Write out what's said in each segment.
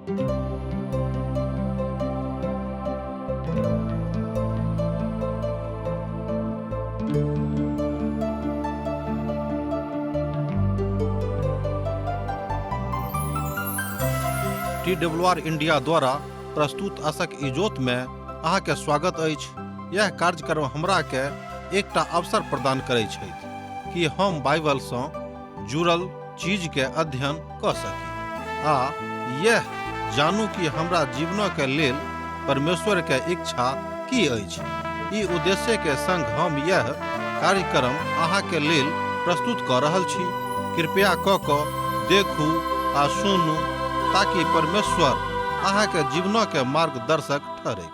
T W R India द्वारा प्रस्तुत असक इजोत में अहाँके स्वागत अछि। यह कार्यक्रम हमरा के एकटा अवसर प्रदान करै छथि कि हम बाइबल सँ जुड़ल चीज के अध्ययन कऽ सकी आ यह जानू कि हमरा जीवनक के लेल परमेश्वर के इच्छा की अछि। ई उद्देश्य के संग हम यह कार्यक्रम अहाँ के लेल प्रस्तुत कऽ रहल छी। कृपया कऽ कऽ देखू आ सुनू ताकि परमेश्वर अहाँ के जीवनक के मार्गदर्शक ठहरैक।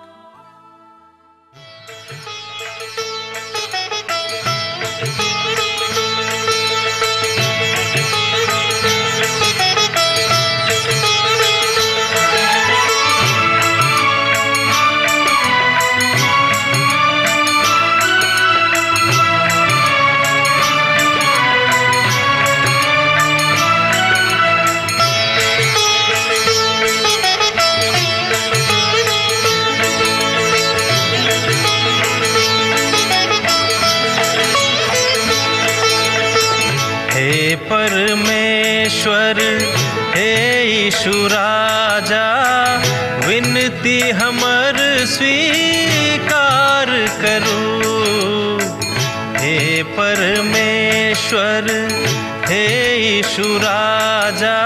हे परमेश्वर, हे यीशु राजा, विनती हमर स्वीकार करू। हे परमेश्वर, हे यीशु राजा,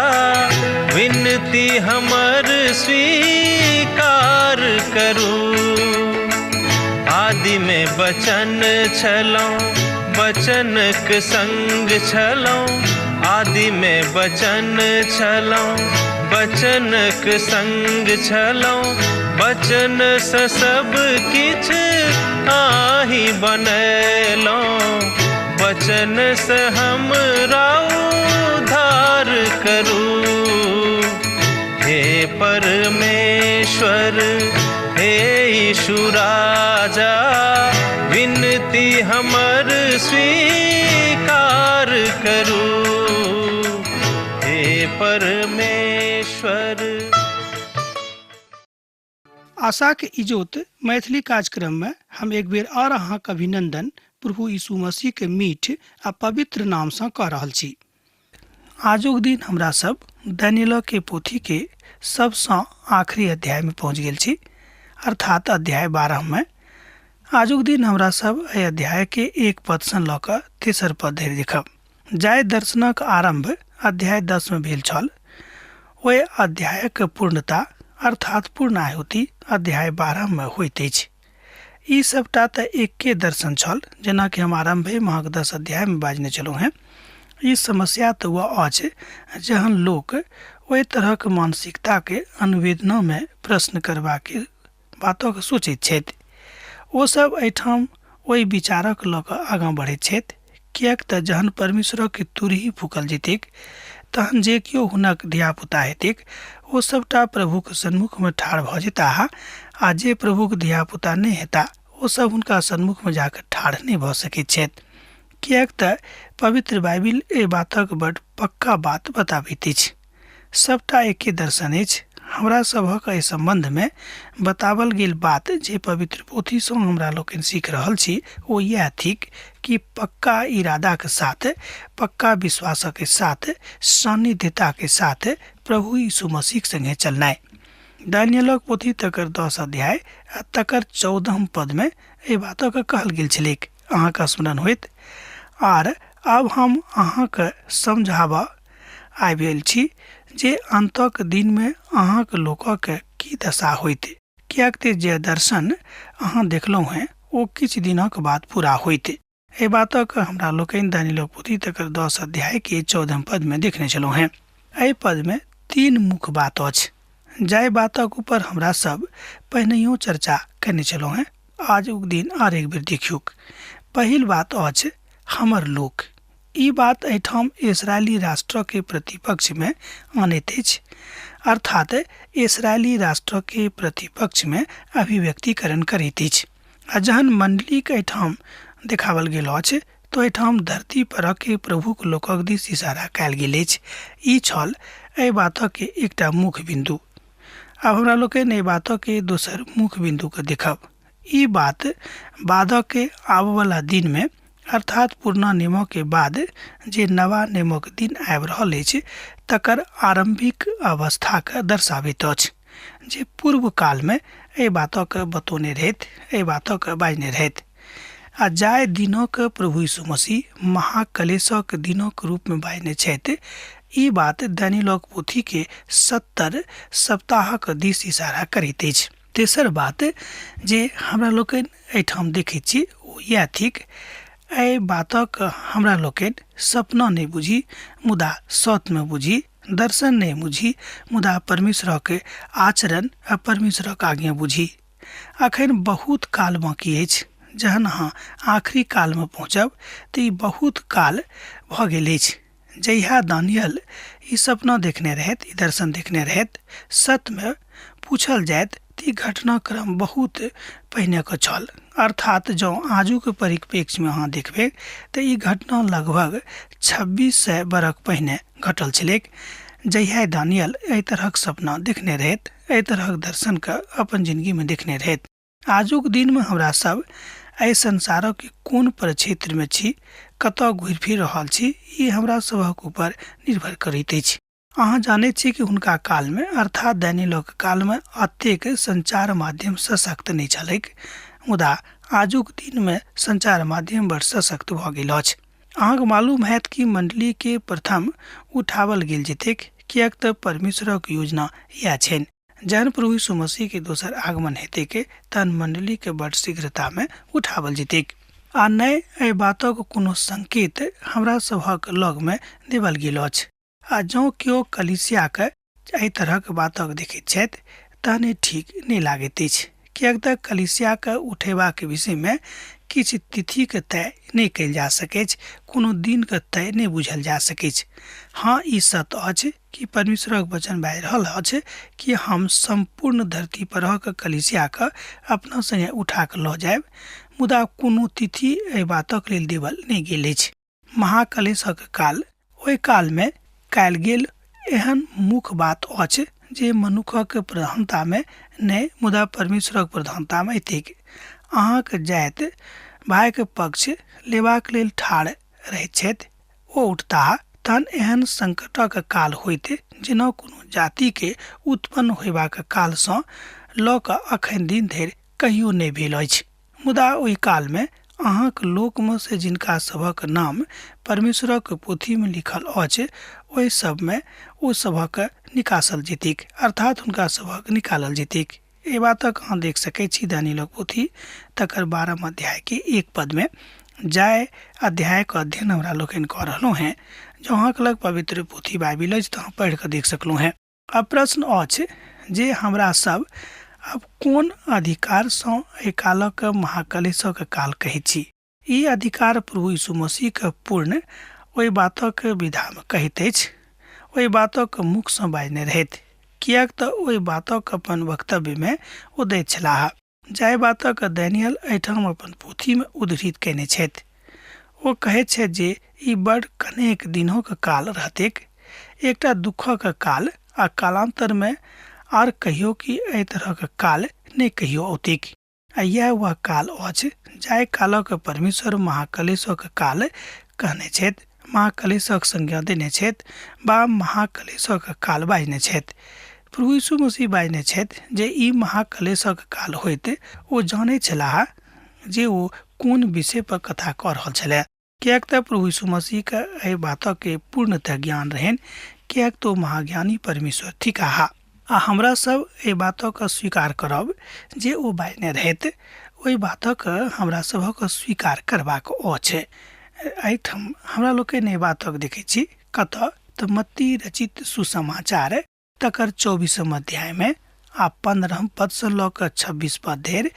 विनती हमर स्वीकार करू। आदि में बचन छलौं, बचनक संग छलौं। आदि में बचन छलौं, बचनक संग छलौं। बचन से सब किछ आही बनेलौं, बचन से हमरा उद्धार करू। हे परमेश्वर, हे यीशु राजा, विनती हमर स्वीकार करू। हे परमेश्वर। आशाक इजोत मैथिली कार्यक्रम में हम एक बेर और अहाँक अभिनंदन प्रभु यीशु मसीह के मीठ आ पवित्र नाम सँ कऽ रहल छी। आजुक दिन हमरा सब दानिय्येल के पोथी के सबसँ आखिरी अध्याय में पहुँच गेल छी, अर्थात अध्याय 12 में। आजुक दिन हमरा सब एहि अध्याय के एक पद सँ लऽ कऽ तेसर पद धरि देखब। जाहि दर्शनक आरंभ अध्याय 10 में भेल छल, ओहि अध्यायक पूर्णता अर्थात पूर्णाहुति अध्याय 12 में होइत अछि। ई सबटा तऽ एके दर्शन छल, जेना कि हम आरंभे महक 10 अध्याय में बाजने छलहुँ हेँ। ई समस्या तऽ वह अछि जहन लोक ओहि तरहक मानसिकता के अनुवेदना में प्रश्न करबाक बातक सोचैत छथि। ओ सब एहिठाम ओहि विचारक लऽ कऽ आगाँ बढ़ैत छथि, किएक तऽ जहन परमेश्वरक तुरही फूकल जेतैक तहन जे केओ हुनक धियापुता हेतैक ओ सबटा प्रभुक सन्मुखमे ठाढ़ भऽ जेताह, आ जे प्रभुक धियापुता नहि हेता ओ सब हुनका सन्मुखमे जाकऽ ठाढ़ नहि भऽ सकैत छथि, किएक तऽ पवित्र बाइबिल एहि बातक बड पक्का बात बताबैत अछि। सबटा एके दर्शन अछि। हमरा सभक एहि सम्बन्धमे बतावल गेल बात जे पवित्र पोथीसँ हमरा लोकनि सीख रहल छी ओ इएह थिक कि पक्का इरादाक साथ, पक्का विश्वासक साथ, सान्निध्यताक साथ प्रभु यीशु मसीहक संगे चलनाइ। दानिय्येलक पोथी तकर 10 अध्याय आ तकर 14 पदमे एहि बातक कहल गेल छलैक। अहाँके स्मरण होइत। आर आब हम अहाँके समझाबऽ आबि गेल छी जे अन्तक दिनमे अहाँक लोकक की दशा होइत, किएक ते जे दर्शन अहाँ देखलहुँ हेँ ओ किछु दिनक बाद पूरा होइत। एहि बातक हमरा लोकनि दानिय्येलक पोथी तकर 10 अध्याय के 14 पदमे देखने छलहुँ हेँ। एहि पदमे 3 मुख्य बात अछि जाहि बातक ऊपर हमरा सब पहिनहियो चर्चा कयने छलहुँ हेँ। आजुक दिन आर एक बेर देखियौक। पहिल बात अछि हमर लोक। ई बात एहिठाम इसराइली राष्ट्र के प्रतिपक्ष में आनैत अछि, अर्थात इसराइली राष्ट्र के प्रतिपक्ष में अभिव्यक्तिकरण करैत अछि। आ जहन मंडलीक एहिठाम देखावल गेल अछि तो एहिठाम धरती पर के प्रभुक लोकक दिस इशारा कयल गेल अछि। ई छल एहि बातक एकटा मुख्य बिंदु। आब हमरा लोकनि एहि बातके दोसर मुख्य बिन्दुके देखब। ई बात बादके आबयवला दिनमे अर्थात पुरना नियमके बाद जे नवा नियमक दिन आबि रहल अछि तकर आरम्भिक अवस्थाके दर्शाबैत अछि, जे पूर्व कालमे एहि बातके बतौने रहथि, एहि बातके बाजने रहथि। आ जाहि दिनक प्रभु यीशु मसीह महाकलेशक दिनक रूपमे बाजने छथि, ई बात दानियलक पोथीके 70 सप्ताहक दिस इशारा करैत अछि। तेसर बात जे हमरा लोकनि एहिठाम देखैत छी ओ इएह थिक, एहि बातक हमरा लोकनि सपना नहि बुझी मुदा सतमे बुझी, दर्शन नहि बुझी मुदा परमेश्वरक आचरण आ परमेश्वरक आज्ञा बुझी। अखन बहुत काल बाँकी अछि। जहन अहाँ आखिरी कालमे पहुँचब तऽ ई बहुत काल भऽ गेल अछि। जहिया दानियल ई सपना देखने रहथि, ई दर्शन देखने रहथि, सतमे पूछल जायत तऽ ई घटनाक्रम बहुत पहिनेके छल। अर्थात जँ आजुक परिप्रेक्ष्यमे अहाँ देखबै तऽ ई घटना लगभग 2600 बरख पहिने घटल छलैक, जहिया दानियल एहि तरहक सपना देखने रहथि, एहि तरहक दर्शनके अपन जिनगीमे देखने रहथि। आजुक दिनमे हमरा सब एहि संसारक कोन परिक्षेत्रमे छी, कतऽ घुरि फिर रहल छी, ई हमरा सभक ऊपर निर्भर करैत अछि। अहाँ जानैत छी कि हुनका कालमे अर्थात दानियलक कालमे एतेक संचार माध्यम सशक्त नहि छलैक, मुदा आजुक दिनमे संचार माध्यम बड़ सशक्त भऽ गेल अछि। अहाँके मालूम हैत कि मण्डलीके प्रथम उठावल गेल जेतैक, किएक तऽ परमेश्वरक योजना इएह छनि। जहन प्रभु यीशु मसीह के दोसर आगमन हेतैक तहन मण्डली के बड शीघ्रता में उठावल जेतैक। आ नहि एहि बातक कोनो संकेत हमरा सभक लग में देवल गेल अछि। आ जँ केओ कलीसियाक एहि तरहक बातक देखैत छथि तहन ई ठीक नहि लागैत अछि, किएक तऽ कलीसियाक उठेबाक विषय में किछु तिथिके तय नहि कयल जा सकैछ, कोनो दिनके तय नहि बुझल जा सकैछ। हँ, ई सत्य अछि कि परमेश्वरक वचन बाजि रहल अछि कि हम सम्पूर्ण धरती परहक कलीसियाके अपना संगे उठा कऽ लऽ जायब, मुदा कोनो तिथि एहि बातक लेल देवल नहि गेल अछि। महाकलेशक काल ओहि कालमे कयल गेल एहन मुख्य बात अछि जे मनुखक प्रधानतामे नहि मुदा परमेश्वरक प्रधानतामे अयतैक। अहाँक जाइत भायक पक्ष लेबाक लेल ठाढ़ रहैत छथि, ओ उठताह, तहन एहन संकटक काल होइत जेना कोनो जातिके उत्पन्न होयबाक कालसँ लऽ कऽ अखन दिन धरि कहियो नहि भेल अछि। मुदा ओहि कालमे अहाँक लोकमे सँ जिनका सभक नाम परमेश्वरक पोथीमे लिखल अछि, ओहि सभमे ओ सभक निकासल जेतैक, अर्थात् हुनका सभक निकालल जेतैक। एहि बातक अहाँ देख सकैत छी दानियलक पोथी तकर 12 अध्यायके 1 पदमे, जाहि अध्यायके अध्ययन हमरा लोकनि कऽ रहलहुँ हेँ। जँ अहाँके लग पवित्र पोथी बाइबिल अछि तऽ अहाँ पढ़ि कऽ देख सकलहुँ हेँ। अब प्रश्न अछि जे हमरा सब अब कोन अधिकारसँ एहि कालक महाकलेशक काल कहैत छी। ई अधिकार प्रभु यीशु मसीहके पूर्ण ओहि बातक विधामे कहैत अछि, ओहि बातक मुखसँ बाजने रहथि, किएक तऽ ओहि बातक अपन वक्तव्यमे ओ दैत छलाह, जाहि बातक डैनियल एहिठाम अपन पोथीमे उद्धृत कयने छथि। ओ कहैत छथि जे ई बड़ कनेक दिनोक काल रहतैक, एकटा दुःखक काल, आ कालान्तरमे आर कहियो कि एहि तरहक काल नहि कहियो औतैक। आ इएह वह काल अछि जाहि कालक परमेश्वर महाकलेशक काल कहने छथि, महाकलेशक संज्ञा देने छथि बा महाकलेशक काल बाजने छथि। प्रभु यीशु मसीह बाजने छथि जे ई महाकलेशक काल होइत। ओ जानैत छलाह जे ओ कोन विषय पर कथा कऽ रहल छलै, किएक तऽ प्रभु यीशु मसीहके एहि बातके पूर्णतः ज्ञान रहनि, किएक तऽ ओ महाज्ञानी परमेश्वर थिकाह। आ हमरा सब एहि बातक स्वीकार करब जे ओ बाजने रहथि, ओहि बातक हमरा सभक स्वीकार करबाक अछि। एहिठाम हमरा लोकनि एहि बातक देखै छी कतऽ तऽ मत्ती रचित सुसमाचार तकर 24 अध्यायमे आ 15 पदसँ लऽ कऽ 26 पद धरि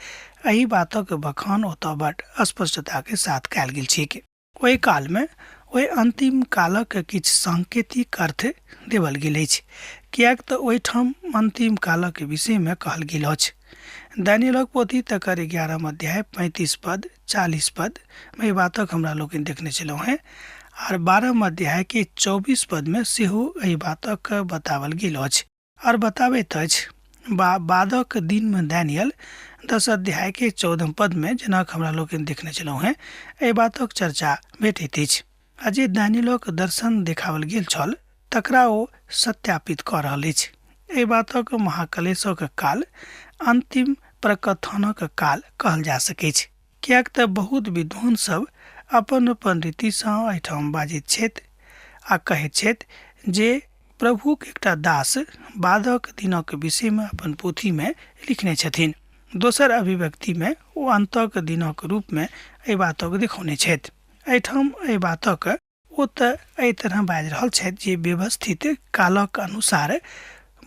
एहि बातक बखान ओतऽ बड स्पष्टताके साथ कयल गेल छैक। ओहि कालमे ओहि अन्तिम कालक किछु सांकेतिक अर्थ देवल गेल अछि, किएक तऽ ओहिठाम अन्तिम कालक विषयमे कहल गेल अछि। दानियलक पोथी तकर 11 अध्याय 35 पद 40 पद मे एहि बातक हमरा लोकनि देखने छलहुँ हेँ, आर 12 अध्याय के 24 पद मे सेहो एहि बातक बतावल गेल अछि, और बताबैत अछि बा बादक दिनमे दानियल 10 अध्याय के 14 पद में जेना हमरा लोकनि देखने छलहुँ हेँ, एहि बातक चर्चा भेटैत अछि। आ जे दानियलक दर्शन देखाओल गेल छल तकरा ओ सत्यापित कऽ रहल अछि। एहि बातक महाकलेशक काल अंतिम प्रकथनक काल कहल जा सकैछ, किएक तऽ बहुत विद्वान सब अपन अपन रीतिसँ एहिठाम बाजैत छथि आ कहैत छथि जे प्रभुक एकटा दास बादक दिनक विषयमे अपन पोथीमे लिखने छथिन। दोसर अभिव्यक्तिमे ओ अन्तक दिनक रूपमे एहि बातक देखौने छथि। एहिठाम एहि बातक ओ तऽ एहि तरह बाजि रहल छथि जे व्यवस्थित कालक अनुसार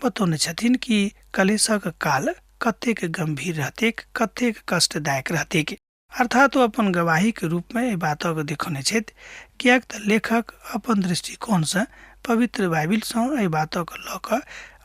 बतौने छथिन कि कलेशक काल कतेक गम्भीर रहतैक, कतेक कष्टदायक रहतैक। अर्थात ओ अपन गवाहीके रूपमे एहि बातक देखौने छथि, किएक तऽ लेखक अपन दृष्टिकोणसँ पवित्र बाइबिलसँ एहि बातक लऽ कऽ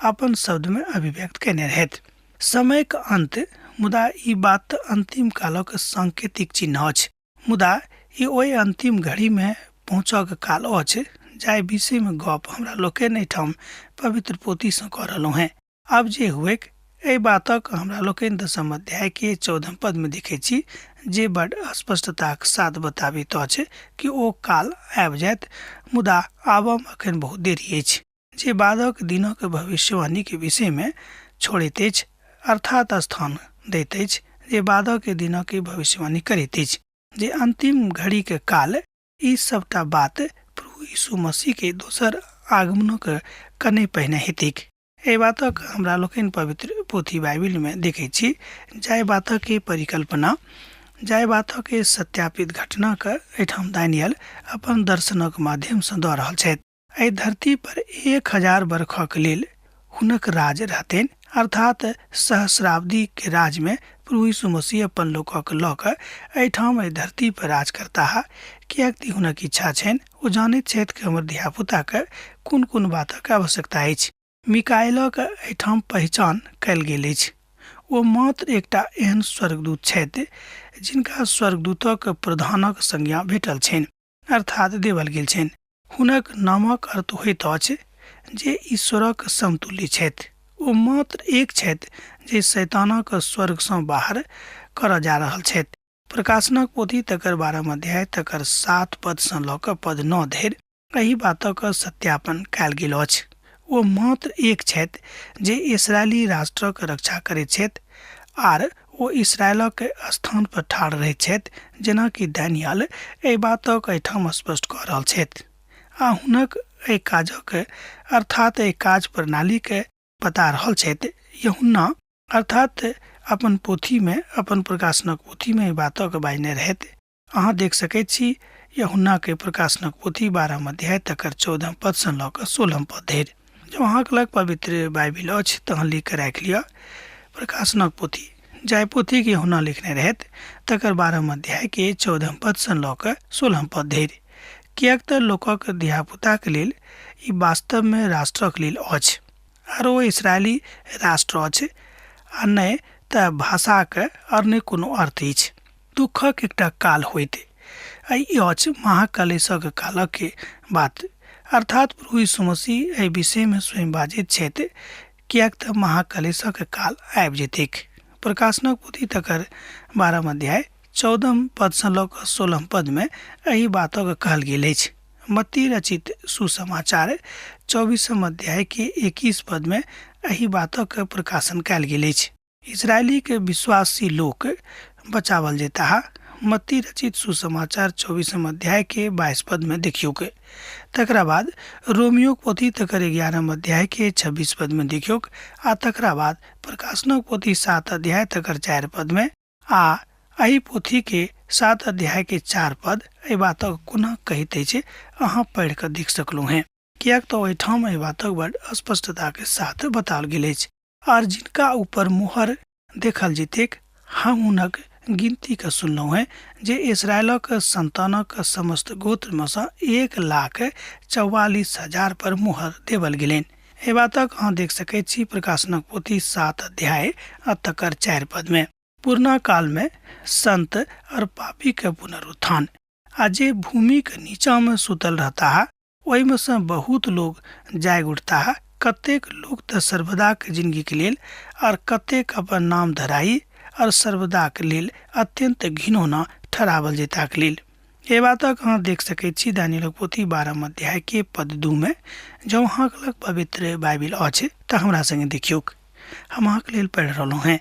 अपन शब्दमे अभिव्यक्त कयने रहथि। समयक अन्त, मुदा ई बात तऽ अन्तिम कालक सांकेतिक चिन्ह अछि। मुदा ई ओहि अन्तिम घड़ीमे पहुँचऽके काल अछि जाहि विषयमे गप हमरा लोकनि एहिठाम पवित्र पोथीसँ कऽ रहलहुँ हेँ। आब जे हुएक, एहि बातक हमरा लोकनि 10 अध्याय के 14 पद में देखै छी जे बड स्पष्टताक साथ बताबैत अछि कि ओ काल आबि जायत, मुदा आबऽमे अखन बहुत देरी अछि। जे बादक दिनक भविष्यवाणी के विषय में छोड़ैत अछि, अर्थात स्थान दैत अछि जे बादक दिनक भविष्यवाणी करैत अछि, जे अंतिम घड़ी के काल। ई सबटा बात प्रभु यीशु मसीह के दोसर आगमनक कने पहिने हेतैक। एहि बातक हमरा लोकनि पवित्र पोथी बाइबिल में देखै छी, जाहि बातक परिकल्पना, जाहि बातक सत्यापित घटनाक एहिठाम दानियल अपन दर्शनक माध्यमसँ दऽ रहल छथि। एहि धरती पर 1000 बरखक लेल हुनक राज रहतनि, अर्थात सहस्राब्दी के राज में प्रभु यीशु मसीह अपन लोकक लऽ कऽ एहिठाम एहि धरती पर राज करताह, किएक तऽ हुनक इच्छा छनि। ओ जानैत छथि कि हमर धियापुताके कोन कोन बातक आवश्यकता अछि। मिकाएलक एहिठाम पहिचान कयल गेल अछि। ओ मात्र एकटा एहन स्वर्गदूत छथि जिनका स्वर्गदूतक प्रधानक संज्ञा भेटल छनि, अर्थात देवल गेल छनि। हुनक नामक अर्थ होइत अछि जे ईश्वरक समतुल्य छथि। ओ मात्र एक छथि जे शैतानक स्वर्गसँ बाहर करऽ जा रहल छथि। प्रकाशनक पोथी तकर 12 अध्याय तकर 7 पदसँ लऽ कऽ पद 9 धरि एहि बातक सत्यापन कयल गेल अछि। ओ मात्र एक छथि जे इसराइली राष्ट्रक रक्षा करैत छथि आर ओ इसराइलक स्थान पर ठाढ़ रहैत छथि, जेना कि दानियल एहि बातक एहिठाम स्पष्ट कऽ रहल छथि। आ हुनक एहि काजक अर्थात एहि काज प्रणालीके बता रहल छथि यूहन्ना, अर्थात अपन पोथीमे, अपन प्रकाशनक पोथीमे एहि बातक बाजने रहथि। अहाँ देख सकैत छी यूहन्नाके प्रकाशनक पोथी 12 अध्याय तकर 14 पदसँ लऽ कऽ 16 पद धरि। जँ अहाँके लग पवित्र बाइबिल अछि तहन लिख कऽ राखि लिअ। प्रकाशनक पोथी, जाहि पोथीके यूहन्ना लिखने रहथि, तकर 12 अध्यायके 14 पदसँ लऽ कऽ 16 पद धरि। किएक तऽ लोकक धियापुताके लेल ई वास्तवमे राष्ट्रक लेल अछि, आर ओ इसराइली राष्ट्र अछि, आ नहि तऽ भाषाक आओर नहि कोनो अर्थ अछि। दुःखक एकटा काल होइत आ ई अछि महाकलेशक कालक के बात, अर्थात प्रभु यीशु मसीह एहि विषयमे स्वयं बाजैत छथि, किएक तऽ महाकलेशक काल आबि जेतैक। प्रकाशनक पोथी तकर 12 अध्याय 14 पदसँ लऽ कऽ 16 पदमे एहि बातक कहल गेल अछि। मत्ती रचित सुसमाचार 24 अध्याय के 21 पदमे एहि बातक प्रकाशन कयल गेल अछि। इसराइली के विश्वासी लोक बचावल जेताह। मत्ती रचित सुसमाचार 24 अध्याय के 22 पद में देखियौक। तकरा बाद रोमियोक पोथी तकर 11 अध्याय के 26 पद में देखियौक, आ तकरा बाद प्रकाशनक पोथी 7 अध्याय तकर 4 पद में, आ एहि पोथी के 7 अध्याय के 4 पद एहि बातक कोना कहैत अछि अहाँ पढ़ि कऽ देख सकलहुँ हेँ, किएक तऽ ओहिठाम एहि बातक बड स्पष्टताके साथ बताओल गेल अछि। आर जिनका ऊपर मोहर देखल जेतेक, हम हुनक गिनती के सुनलहुँ हेँ जे इसराइलक संतानक समस्त गोत्र में सँ 1,44,000 पर मोहर देवल गेलनि। एहि बातक अहाँ देख सकैत छी प्रकाशनक पोथी 7 अध्याय आ तकर 4 पद में। पुरना काल में संत और पापी के पुनरुत्थान, आ जे भूमि के नीचा में सुतल रहता ओहिमे सँ बहुत लोग जागि उठताह, कतेक लोक तऽ सर्वदाके जिनगीके लेल आओर कतेक अपन नाम धराई आओर सर्वदाके लेल अत्यन्त घिनौना ठहरावल जेताक लेल। एहि बातक अहाँ देख सकैत छी दानियलक पोथी 12 अध्याय के पद 2 मे। जँ अहाँके लग पवित्र बाइबिल अछि तऽ हमरा संगे देखियौक, हम अहाँके लेल पढ़ि रहलहुँ हेँ।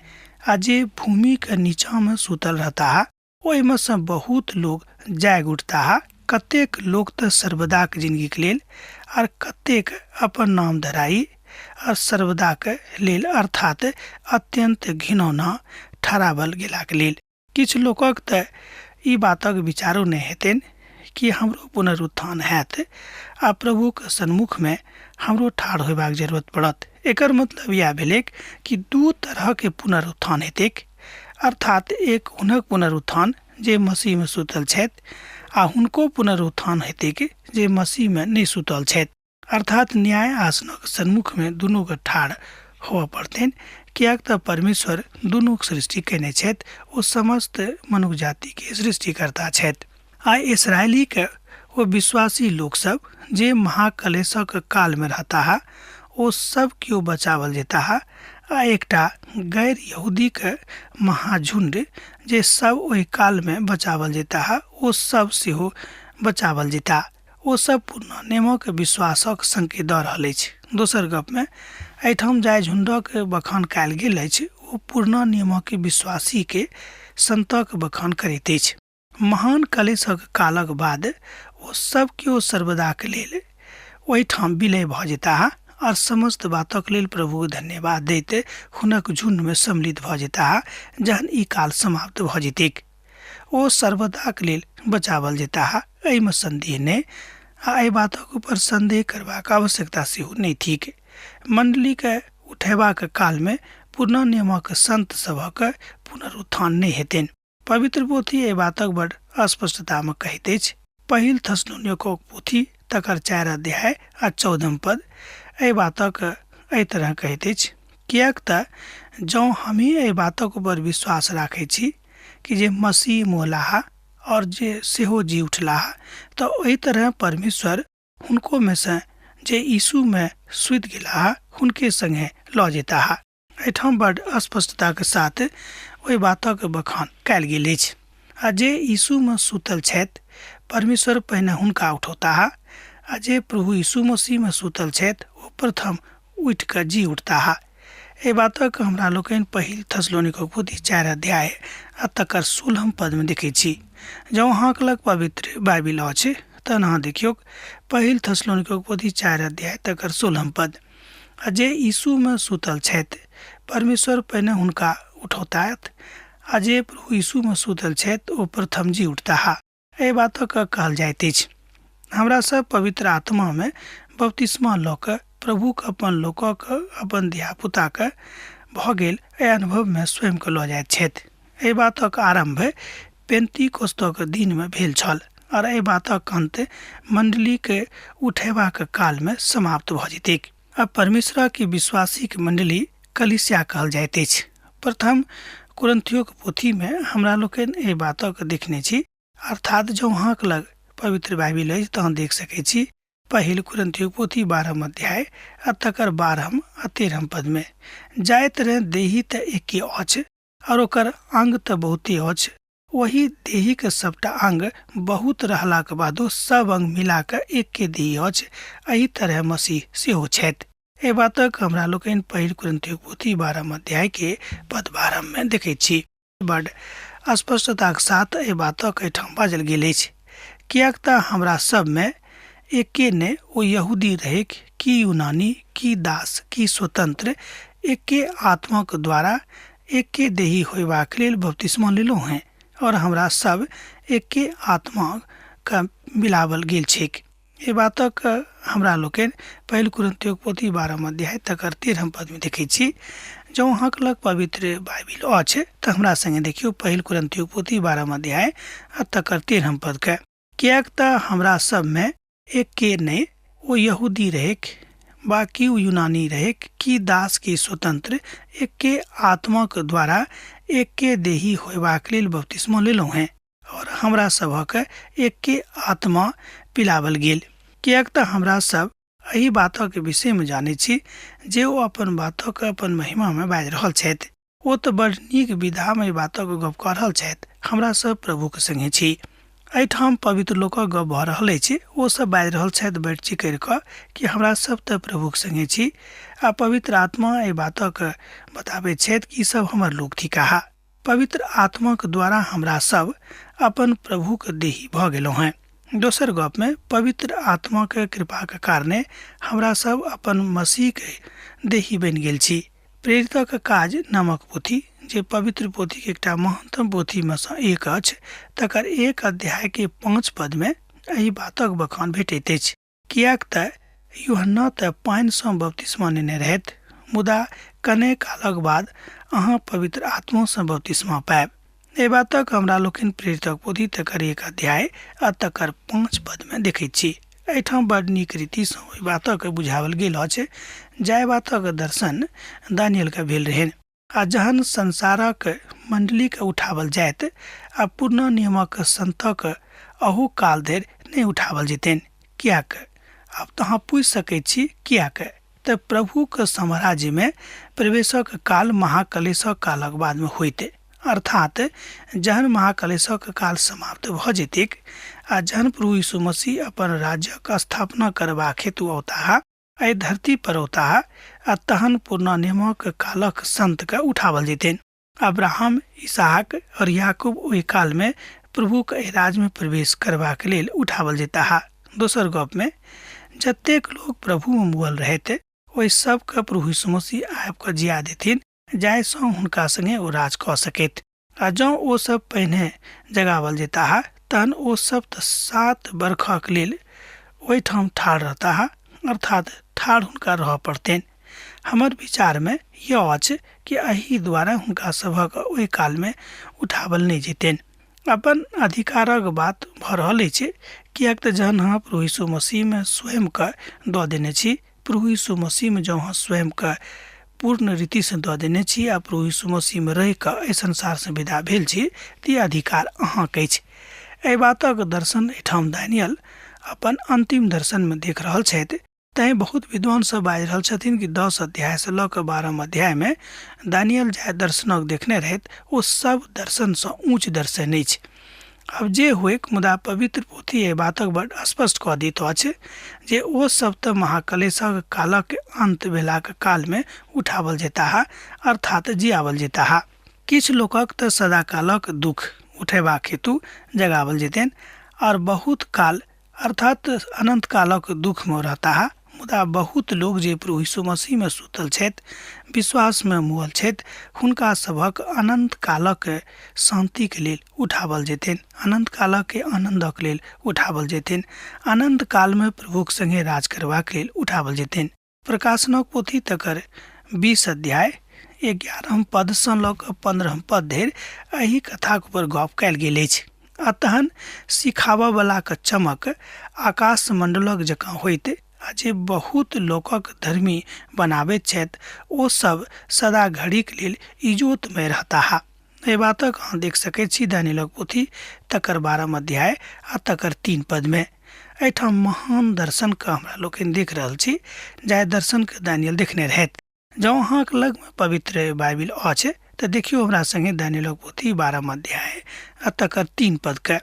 आ जे भूमिके नीचाँमे सुतल रहताह ओहिमे सँ बहुत लोग जागि उठताह, कतेक लोक तऽ सर्वदाक जिनगीके लेल आर कतेक अपन नाम धराई आर सर्वदाक लेल, अर्थात अत्यन्त घिनौना ठहरावल गेलाक लेल। किछु लोकक तऽ ई बातक विचारो नहि हेतनि कि हमरो पुनरुत्थान हैत आ प्रभुक सन्मुखमे हमरो ठाढ़ होयबाक जरूरत पड़त। एकर मतलब इएह भेलैक कि दू तरहके पुनरुत्थान हेतैक, अर्थात एक हुनक पुनरुत्थान जे मसीहमे सुतल छथि आ हुनको पुनरुत्थान हेतैक जे मसीहमे नहि सुतल छथि। अर्थात न्याय आसनक सन्मुखमे दुनूके ठाढ़ होअ पड़तनि, किएक तऽ परमेश्वर दुनूक सृष्टि कयने छथि, ओ समस्त मनुख जातिके सृष्टिकर्ता छथि। आ इसराइलीके ओ विश्वासी लोकसभ जे महाकलेशक कालमे रहताह ओ सब केओ बचावल जेताह, आ एकटा गैर यहूदीके महाझुंड जे सब ओहि कालमे बचावल जेताह ओ सब सेहो बचावल जेताह। ओ सब पुरना नियमक विश्वासक संकेत दऽ रहल अछि। दोसर गपमे एहिठाम जाहि झुंडक बखान कयल गेल अछि ओ पुरना नियमक विश्वासीके संतक बखान करैत अछि। महान कलेशक कालक बाद ओ सब केओ सर्वदाक लेल ओहिठाम विलय भऽ जेताह आओर समस्त बातक लेल प्रभुक धन्यवाद दैत हुनक झुंडमे सम्मिलित भऽ जेताह जहन ई काल समाप्त भऽ जेतैक। ओ सर्वदाक लेल बचावल जेताह एहिमे सन्देह नहि, आ एहि बातक ऊपर सन्देह करबाक आवश्यकता सेहो नहि थिक। मण्डलीके उठेबाक कालमे पुरना नियमक संत सभक पुनरुत्थान नहि हेतनि। पवित्र पोथी एहि बातक बड़ स्पष्टतामे कहैत अछि। पहिल थसलोनिकोक पोथी तकर 4 अध्याय आ 14 पद एहि बातक एहि तरह कहैत अछि, किएक तऽ जँ हमही एहि बातक ऊपर विश्वास राखैत छी कि जे मसीह मोलाह और जे सेहो जी उठलाह, तऽ ओहि तरह परमेश्वर हुनकोमे सँ जे यीशुमे सुति गेलाह हुनके संगे लऽ जेताह। एहिठाम बड स्पष्टताक साथ ओहि बातक बखान कयल गेल अछि। आ जे यीशुमे सुतल छथि परमेश्वर पहिने हुनका उठौताह, आ जे प्रभु यीशु मसीहमे सुतल छथि ओ प्रथम उठि कऽ जी उठताह। एहि बातक हमरा लोकनि पहिल थसलोनिकक पोथी 4 अध्याय आ तकर 16 पदमे देखैत छी। जँ अहाँक लग पवित्र बाइबिल अछि तहन अहाँ देखियौक पहिल थसलोनिकक पोथी 4 अध्याय तकर 16 पद। आ जे यीशुमे सुतल छथि परमेश्वर पहिने हुनका उठौताह, आ जे प्रभु यीशुमे सुतल छथि ओ प्रथम जी उठताह। एहि बातक कहल जाइत अछि। हमरा सब पवित्र आत्मामे बपतिस्मा लऽ कऽ प्रभुक अपन लोकक अपन धियापुताक भऽ गेल एहि अनुभवमे स्वयंके लऽ जाइत छथि। एहि बातक आरम्भ पेन्तीकोस्तक दिनमे भेल छल आओर एहि बातक अन्त मण्डलीके उठेबाक कालमे समाप्त भऽ जेतैक। आ परमेश्वरक विश्वासीक मण्डली कलीसिया कहल जाइत अछि। प्रथम कुरिन्थियोक पोथीमे हमरा लोकनि एहि बातक देखने छी, अर्थात जँ अहाँक लग पवित्र बाइबिल अछि तऽ अहाँ देख सकैत छी पहिल कुरिन्थियोक पोथी 12 अध्याय आ तकर 12 आ 13 पदमे, जाइत रहे देही तऽ एके अछि आओर ओकर अंग तऽ बहुते अछि, ओही देहीके सबटा अंग बहुत रहलाक बादो सब अंग मिला कऽ एके देही अछि, एहि तरह मसीह सेहो छथि। एहि बातक हमरा लोकनि पहिल कुरिन्थियोक पोथी 12 अध्याय के पद 12 मे देखैत छी। बड स्पष्टताक साथ एहि बातक एहिठाम बाजल गेल अछि, किएक तऽ हमरा सबमे एके ने ओ यहूदी रहैक कि यूनानी, कि दास, कि स्वतंत्र, एके आत्माक द्वारा एके देही होयबाक लेल बपतिस्मा लेलहुँ हेँ और हमरा सब एके आत्मा के मिलावल गेल छैक। एहि बातक हमरा लोकनि पहिल कुरिन्थियोक पोथी 12 अध्याय तकर 13 पदमे देखैत छी। जँ अहाँक लग पवित्र बाइबिल अछि तऽ हमरा संगे देखियौ पहिल कुरिन्थियोक पोथी 12 अध्याय आ तकर 13 पदके। किएक तऽ हमरा सबमे एके नहि ओ यहूदी रहैक बा कि ओ यूनानी रहैक, कि दास कि स्वतंत्र, एके आत्माक द्वारा एके देही होयबाक लेल बपतिस्मा लेलहुँ हेँ और हमरा सभक एके आत्मा पिलावल गेल। किएक तऽ हमरा सब एहि बातक विषयमे जानैत छी जे ओ अपन बातक अपन महिमामे बाजि रहल छथि। ओ तऽ बड़ नीक विधामे एहि बातक गप कऽ रहल छथि। हमरा सब प्रभुक संगे छी। एहिठाम पवित्र लोकक गप भऽ रहल अछि। ओ सब बाजि रहल छथि बड़ चिकरि कऽ कि हमरा सब तऽ प्रभुक संगे छी। आ पवित्र आत्मा एहि बातक बताबैत छथि कि ई सब हमर लोक थिकाह। पवित्र आत्माक द्वारा हमरा सब अपन प्रभुक देही भऽ गेलहुँ हेँ। दोसर गपमे पवित्र आत्माक कृपाक कारणे हमरा सब अपन मसीहके देही बनि गेल छी। प्रेरितक काज नामक पोथी, जे पवित्र पोथीक एकटा महानतम पोथीमे सँ एक अछि, तकर एक अध्यायके 5 पदमे एहि बातक बखान भेटैत अछि। किएक तऽ यूहन्ना तऽ पानिसँ बपतिस्मा नेने रहथि, मुदा कने कालक बाद अहाँ पवित्र आत्मासँ बपतिस्मा पायब। एहि बातक हमरा लोकनि प्रेरितक पोथी तकर 1 अध्याय आ तकर 5 पदमे देखैत छी। एहिठाम बड़ नीक रीतिसँ ओहि बातक बुझाओल गेल अछि जाहि बातक दर्शन दानियलके भेल रहनि। आ जहन संसारक मण्डलीके उठाओल जायत आ पुरना नियमक संतक अहू काल धरि नहि उठाओल जेतनि। किएक? आब तऽ अहाँ पूछि सकैत छी किएक? तऽ प्रभुक साम्राज्यमे प्रवेशक काल महाकलेशक कालक बादमे होइत। अर्थात जहन महाकलेशक काल समाप्त भऽ जेतैक आ जहन प्रभु यीशु मसीह अपन राज्यक स्थापना करबाक हेतु औताह, एहि धरती पर औताह आ तहन पुरना नियमक कालक संतके उठाओल जेतनि। अब्राहम, इसहाक और याकूब ओहि कालमे प्रभुक एहि राज्यमे प्रवेश करबाक लेल उठाओल जेताह। दोसर गपमे जतेक लोक प्रभुमे मुअल रहैत ओहि सबके प्रभु यीशु मसीह आबि कऽ जिया देथिन, जाहिसँ हुनका संगे ओ राज कऽ सकैत। आ जँ ओ सब पहिने जगाओल जेताह तहन ओ सब तऽ 7 बरखक लेल ओहिठाम ठाढ़ रहताह, अर्थात ठाढ़ हुनका रहऽ पड़तनि। हमर विचारमे यह अछि कि एहि द्वारा हुनका सभक ओहि कालमे उठाओल नहि जेतनि। अपन अधिकारक बात भऽ रहल अछि, किएक तऽ जहन अहाँ प्रभु यीशु मसीहमे स्वयंके दऽ देने छी, प्रभु यीशु मसीहमे जँ अहाँ स्वयंके पूर्ण रीतिसँ दऽ देने छी आ प्रभु यीशु मसीहमे रहि कऽ एहि संसारसँ विदा भेल छी, तऽ ई अधिकार अहाँके अछि। एहि बातक दर्शन एहिठाम दानियल अपन अन्तिम दर्शनमे देख रहल छथि। तैँ बहुत विद्वान सब बाजि रहल छथिन कि 10 अध्यायसँ लऽ कऽ 12 अध्यायमे दानियल जाहि दर्शनक देखने रहथि ओ सब दर्शनसँ ऊँच दर्शन अछि। आब जे होइक, मुदा पवित्र पोथी एहि बातक बड स्पष्ट कऽ दैत अछि जे ओ सब तऽ महाकलेशक कालक अन्त भेलाक कालमे उठाओल जेताह, अर्थात जियाओल जेताह। किछु लोकक तऽ सदाकालक दुःख उठेबाक हेतु जगाओल जेतनि आओर बहुत काल अर्थात अनंत कालक दुःखमे रहताह। मुदा बहुत लोक जे प्रभु यीशु मसीहमे सुतल छथि, विश्वासमे मुअल छथि, हुनका सभक अनंत कालक शान्तिके लेल उठाओल जेतनि, अनंत कालक आनन्दक लेल उठाओल जेतनि, अनंत कालमे प्रभुक संगे राज करबाक लेल उठाओल जेतनि। प्रकाशनक पोथी तकर 20 अध्याय 11 पदसँ लऽ कऽ 15 पद धरि एहि कथाक ऊपर गप कयल गेल अछि। आ तहन सिखाबऽवलाक चमक आकाश मण्डलक जकाँ होइत आ जे बहुत लोकक धर्मी बनाबैत छथि ओ सब सदा घड़ीक लेल इजोतमे रहताह। एहि बातक अहाँ देख सकैत छी दानियलक पोथी तकर 12 अध्याय आ तकर 3 पदमे। एहिठाम महान दर्शनके हमरा लोकनि देख रहल छी, जाहि दर्शनके दानियल देखने रहथि। जँ अहाँके लगमे पवित्र बाइबिल अछि तऽ देखियौ हमरा संगे दानियलक पोथी 12 अध्याय आ तकर 3 पदके।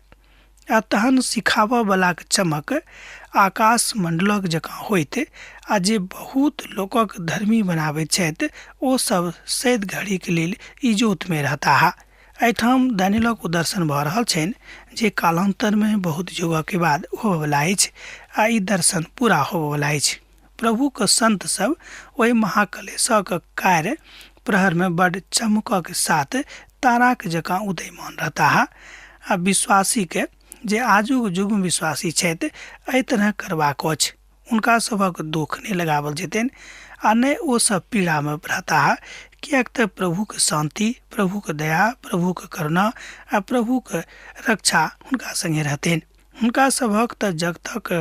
आ तहन सिखाबऽवलाक चमक आकाश मण्डलक जकाँ होइत आ जे बहुत लोकक धर्मी बनाबैत छथि ओ सब सैद घड़ीक लेल इजोतमे रहताह। एहिठाम दानियलक ओ दर्शन भऽ रहल छनि जे कालान्तरमे बहुत युगक बाद होबऽवला अछि आ ई दर्शन पूरा होबऽवला अछि। प्रभुक संत सब ओहि महाकलेशक कार्य प्रहरमे बड चमकक साथ ताराक जकाँ उदयमान रहताह। आ विश्वासीके जे आजुक युगमे विश्वासी छथि एहि तरह करबाक अछि। हुनका सभक दुःख नहि लगाओल जेतनि आ नहि ओ सब पीड़ामे रहताह, किएक तऽ प्रभुक शान्ति, प्रभुक दया, प्रभुक करुणा आ प्रभुक रक्षा हुनका संगे रहतनि। हुनका सभक तऽ जगतक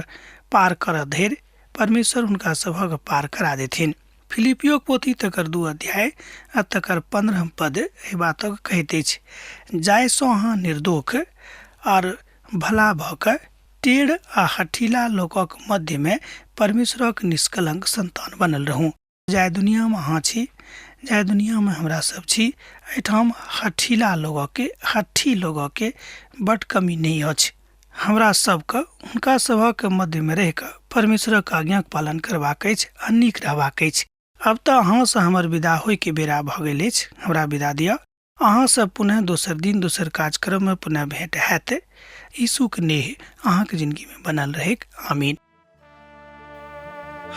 पार करऽ धरि परमेश्वर हुनका सभक पार करा देथिन। फिलिपियोक पोथी तकर 2 अध्याय आ तकर 15 पद एहि बातक कहैत अछि, जाहिसँ अहाँ निर्दोष आर भला भऽ कऽ टेढ़ आ हठीला लोकक मध्यमे परमेश्वरक निष्कलंक संतान बनल रहू। जाहि दुनियामे अहाँ छी, जाहि दुनियामे हमरा सब छी, एहिठाम हठीला लोकके, हठी लोकके बड कमी नहि अछि। हमरा सबके हुनका सभक मध्यमे रहि कऽ परमेश्वरक आज्ञाक पालन करबाक अछि आ नीक रहबाक अछि। आब तऽ अहाँसँ हमर विदा होइके बेरा भऽ गेल अछि। हमरा विदा दिअ। अहाँसँ पुनः दोसर दिन दोसर कार्यक्रममे पुनः भेंट हैत। यीशुक नेह अहाँके जिंदगीमे बनल रहैक। आमीन।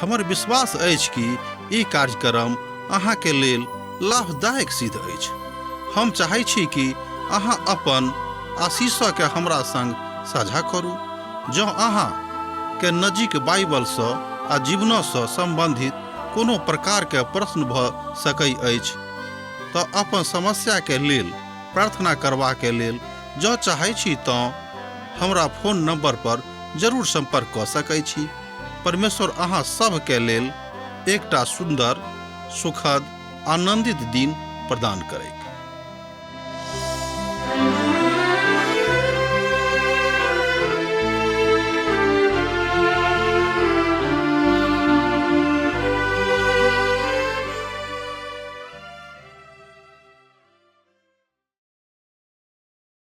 हमर विश्वास अछि कि ई कार्यक्रम अहाँके लेल लाभदायक सिद्ध अछि। हम चाहै छी कि अहाँ अपन आशीषके हमरा संग साझा करू। जँ अहाँ के नजीक बाइबलसँ आ जीवनसँ सम्बन्धित कोनो प्रकारके प्रश्न भऽ सकै अछि तऽ अपन समस्याके लेल प्रार्थना करबाके लेल जँ चाहै छी तँ हमरा फोन नंबर पर जरूर संपर्क कऽ सकै छी। परमेश्वर अहाँ सभके लेल एकटा सुन्दर, सुखद, आनंदित दिन प्रदान करैत।